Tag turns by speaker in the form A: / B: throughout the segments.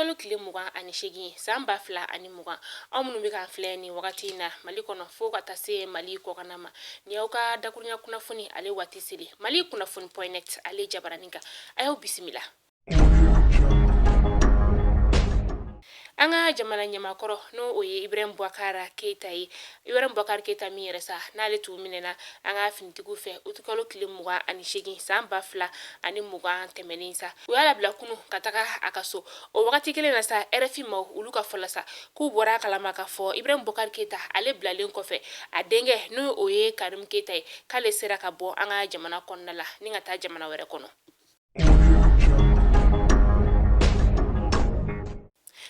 A: utukalo tile 28 san 2020. Aw minnu bɛ k'an filɛ nin wagati in na Mali kɔnɔ fo ka taa se Mali kɔkanna ma, ni aw ka dakurunya kunnafoni ale waati seli Mali kunnafoni point net ale jabaranin kan, a y'aw bisimila. An ka jamana ɲɛmaakɔrɔ n'o o ye Ibrahim Boubacar Keita ye, Ibrahim Boubacar Keita min yɛrɛ sa n'ale tun minɛna an ka finitigiw fɛ utukalo tile 28 san 2020 tɛmɛnen sa, u y'a labila kunu ka taga a ka so. O wagati kelen na sa, RFI maaw olu ka fɔ la sa k'u bɔra a kalama k'a fɔ Ibrahim Boubacar Keita ale bilalen kɔfɛ, a denkɛ n'o o ye Karim Keita ye, k'ale sera ka bɔ an ka jamana kɔnɔna la ni ka taa jamana wɛrɛ kɔnɔ.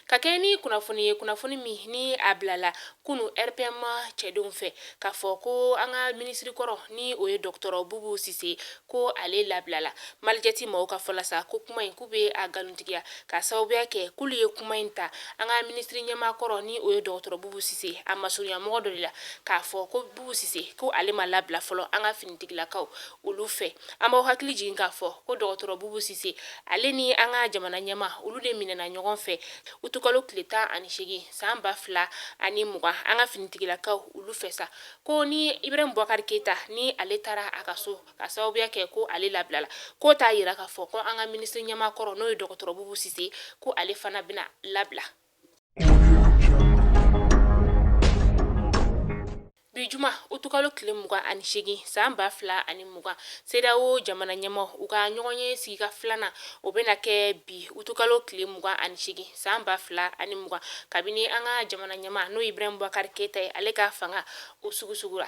A: Ka kɛ ni kunnafoni ye, kunnafoni min ni a bilala kunu RPM cɛdenw fɛ k'a fɔ ko an ka minisiri kɔrɔ ni o ye dɔgɔtɔrɔ Bubu Sise ko ale labilala. Malijɛti maaw ka fɔ la sa ko kuma in k'u bɛ a nkalontigiya ka sababuya kɛ k'olu ye kuma in ta an ka minisiri ɲɛmaa kɔrɔ ni o ye dɔgɔtɔrɔ Bubu Sise a masurunyamɔgɔ dɔ de la k'a fɔ ko Bubu Sise ko ale ma labila fɔlɔ an ka finitigilakaw olu fɛ. An b'aw hakili jigin k'a fɔ ko dɔgɔtɔrɔ Bubu Sise ale ni an ka jamana ɲɛmaa olu de minɛna ɲɔgɔn fɛ utukalo tile 18 san 2020 an ka finitigilakaw olu fɛ sa, ko ni Ibrahim Boubacar Keita ni ale taara a ka so ka sababuya kɛ ko ale labilala, k'o t'a yira k'a fɔ ko an ka minisiri ɲɛmaa kɔrɔ n'o ye dɔgɔtɔrɔ Bubu Sise ko ale fana bɛna labila. Bi juma utukalo tile 28 san 2020, CEDEAO jamana ɲɛmaaw u ka ɲɔgɔnye sigika filanan o bɛna kɛ bi utukalo tile 28 san 2020, kabini an ka jamana ɲɛmaa n'o ye Ibrahim Boubacar Keita ye ale ka fanga o sugusugura.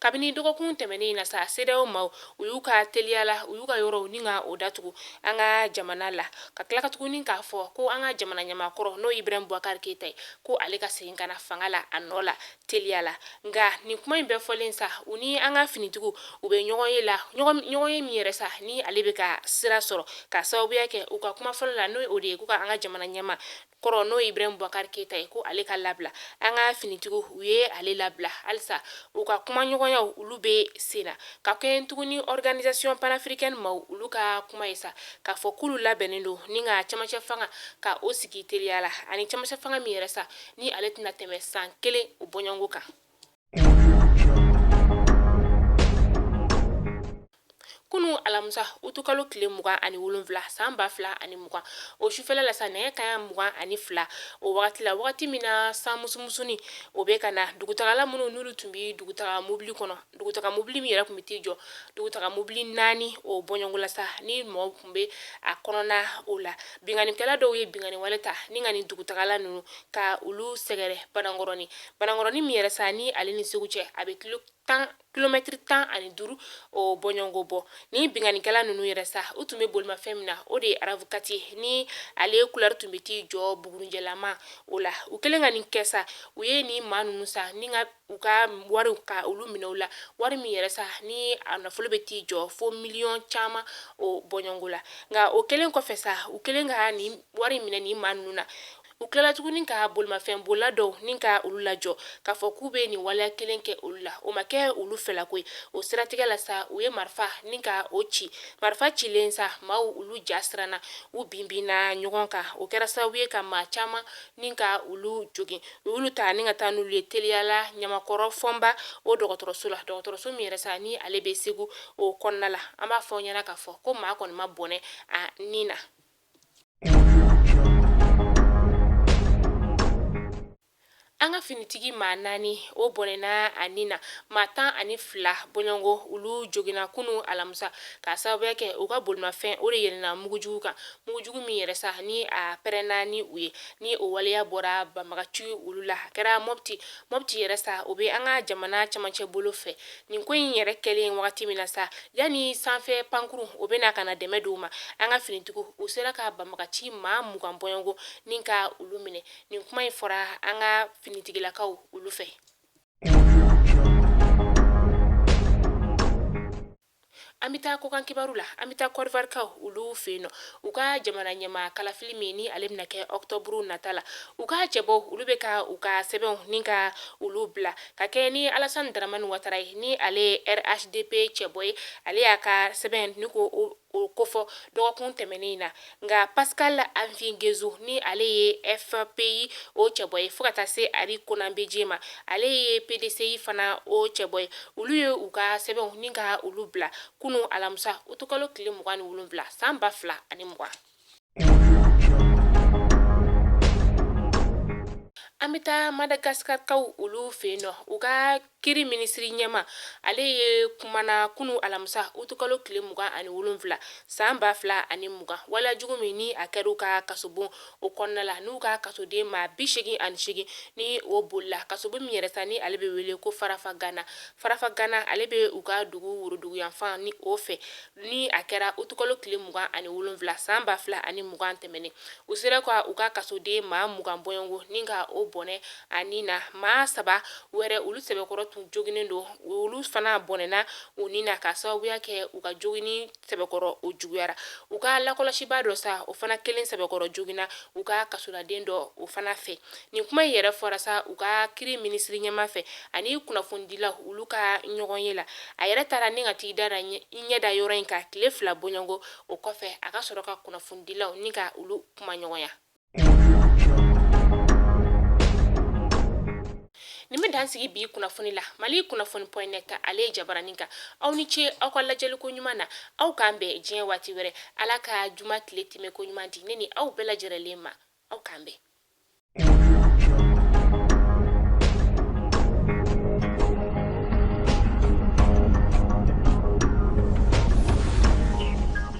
A: Kabini dɔgɔkun tɛmɛnen in na sa, CEDEAO maaw u y'u ka teliya la u y'u ka yɔrɔw ni ka o datugu an ka jamana la, ka tila ka tuguni k'a fɔ ko an ka jamana ɲɛmaa kɔrɔ n'o ye Ibrahim Boubacar Keita ye ko ale ka segin ka na fanga la a nɔ la teliya la. Nka nin kuma in bɛɛ fɔlen sa, u ni an ka finitigiw u bɛ ɲɔgɔn ye la, ɲɔgɔn ye min yɛrɛ sa ni ale bɛ ka sira sɔrɔ ka sababuya kɛ u ka kuma fɔlɔ la, n'o o de ye ko ka an ka jamana ɲɛmaa kɔrɔ n'o ye Ibrahim Boubacar Keita ye ko ale ka labila. An ka finitigiw u ye ale labila, halisa u ka kumaɲɔgɔnyaw olu bɛ sen na. Ka kɛ tuguni organisation panafricaine maaw olu ka kuma ye sa k'a fɔ k'olu labɛnnen don ni ka cɛmancɛ fanga ka o sigi teliya la, ani cɛmancɛ fanga min yɛrɛ sa ni ale tɛna tɛmɛ san kelen o bɔɲɔgɔnko kan. Kunu alamisa utukalo tile 27 san 2020 o sufɛla la sa, nɛgɛ kanɲɛ 22 o wagati la, wagati min na san musumusuni o bɛ ka na, dugutagala minnu n'olu tun bɛ dugutaga mobili kɔnɔ, dugutaga mobili min yɛrɛ tun bɛ t'i jɔ dugutaga mobili naani o bɔɲɔgɔnko la sa, ni mɔgɔw tun bɛ a kɔnɔna o la, binkannikɛla dɔw ye binkanni wale ta ni ka nin dugutagala ninnu ka olu sɛgɛrɛ Banankɔrɔni. Banankɔrɔni min yɛrɛ sa ni ale ni Segu cɛ a bɛ kilo tan kilomɛtiri 15 o bɔɲɔgɔnko bɔ. Ni binkannikɛla ninnu yɛrɛ sa u tun bɛ bolimafɛn min na, o de ye RAV4 ye, ni ale couleur tun bɛ t'i jɔ bugurinjɛlama o la. U kɛlen ka nin kɛ sa, u ye nin maa ninnu sa ni ka u ka wariw ka olu minɛ u la, wari min yɛrɛ sa ni a nafolo bɛ t'i jɔ fo miliyɔn caman o bɔɲɔgɔnko la. Nka o kɛlen kɔfɛ sa, u kɛlen ka nin wari minɛ nin maa ninnu na, u tilala tuguni ka bolimafɛn bolila dɔw ni ka olu lajɔ k'a fɔ k'u bɛ nin waleya kelen kɛ olu la. O ma kɛ olu fɛlako ye. O siratigɛ la sa, u ye marifa ni ka o ci. Marifa cilen sa, maaw olu ja siranna, u binbinna ɲɔgɔn kan. O kɛra sababu ye ka maa caman ni ka olu jogin. U y'olu ta ni ka taa n'olu ye teliya la Ɲamakɔrɔ Fɔnba o dɔgɔtɔrɔso la, dɔgɔtɔrɔso min yɛrɛ sa ni ale bɛ Segu o kɔnɔna la. An b'a fɔ aw ɲɛna k'a fɔ ko maa kɔni ma bɔnɛ a ni na. An ka finitigi maa naani o bɔnɛna a ni na, maa 12 bɔɲɔgɔnko olu joginna kunu alamisa k'a sababuya kɛ u ka bolimafɛn o de yɛlɛnna mugujugu kan, mugujugu min yɛrɛ sa ni a pɛrɛnna ni u ye. Ni o waleya bɔra banbagaci olu la, a kɛra Mɔpti. Mɔpti yɛrɛ sa o bɛ an ka jamana cɛmancɛ bolo fɛ. Nin ko in yɛrɛ kɛlen wagati min na sa, yanni sanfɛ pankurun o bɛ na ka na dɛmɛ d'u ma, an ka finitigiw u sera ka banbagaci maa 20 bɔɲɔgɔnko ni ka olu minɛ. Nin kuma in fɔra an ka finitigilakaw olu fɛ. An bɛ taa kɔkan kibaru la. An bɛ taa Côte d'Ivoire olu fɛ yen nɔ, u ka jamana ɲɛmaa kalafili min ni ale bɛna kɛ ɔkutɔburu nata la, u ka cɛbɔw olu bɛ ka u ka sɛbɛnw ni ka olu bila ka kɛ ni Alassane Dramane Ouattara ye, ni ale ye RHDP cɛbɔ ye. Ale y'a ka sɛbɛn ni ko o kofɔ dɔgɔkun tɛmɛnen in na. Nka Pascal Affi-N'Guessan, ni ale ye FPI o cɛbɔ ye, fo ka taa se Henri Konan Bédié ma, ale ye PDCI fana o cɛbɔ ye, olu ye u ka sɛbɛnw ni ka olu bila kunu alamisa utukalo tile 27 san 2020. An bɛ taa Madagascarkaw olu fɛ yen nɔ. U ka kiri minisiri ɲɛma, ale ye kumana kunu alamisa utukalo tile 27 san 2020, waleya jugu min ni a kɛra u ka kasobon o kɔnɔna la, n'u ka kasoden maa 88 ni o bolila kasobon min yɛrɛ sa, ni ale bɛ wele ko Farafangana. Farafangana, ale bɛ u ka dugu woroduguyanfan ni o fɛ, ni a kɛra utukalo tile 27 san 2020 tɛmɛnen. U sera ka u ka kasoden maa 20 bɔɲɔgɔn ni ka o bɔnɛ a ni na. Maa saba wɛrɛ, olu sɛbɛkɔrɔ tun joginnen don, olu fana bɔnɛna u ni na ka sababuya kɛ u ka jogini sɛbɛkɔrɔ o juguyara. U ka lakɔlɔsibaa dɔ sa, o fana kelen sɛbɛkɔrɔ joginna u ka kasoladen dɔ o fana fɛ. Nin kuma in yɛrɛ fɔra sa u ka kiri minisiri ɲɛma fɛ ani kunnafonidilaw olu ka ɲɔgɔn ye la. A yɛrɛ taara ni ka t'i da ɲɛ da yɔrɔ in kan tile 2 bɔɲɔgɔn. O kɔfɛ, a ka sɔrɔ ka kunnafonidilaw ni ka olu kuma ɲɔgɔnya. Nin bɛ dan sigi bi kunnafoni la Mali kunnafoni point net ale ye jabaranin kan. Aw ni ce aw ka lajɛliko ɲuman na. Aw k'an bɛn diɲɛ waati wɛrɛ. Ala ka juma tile tɛmɛ ko ɲuman di ne ni aw bɛɛ lajɛlen ma. Aw k'an bɛn.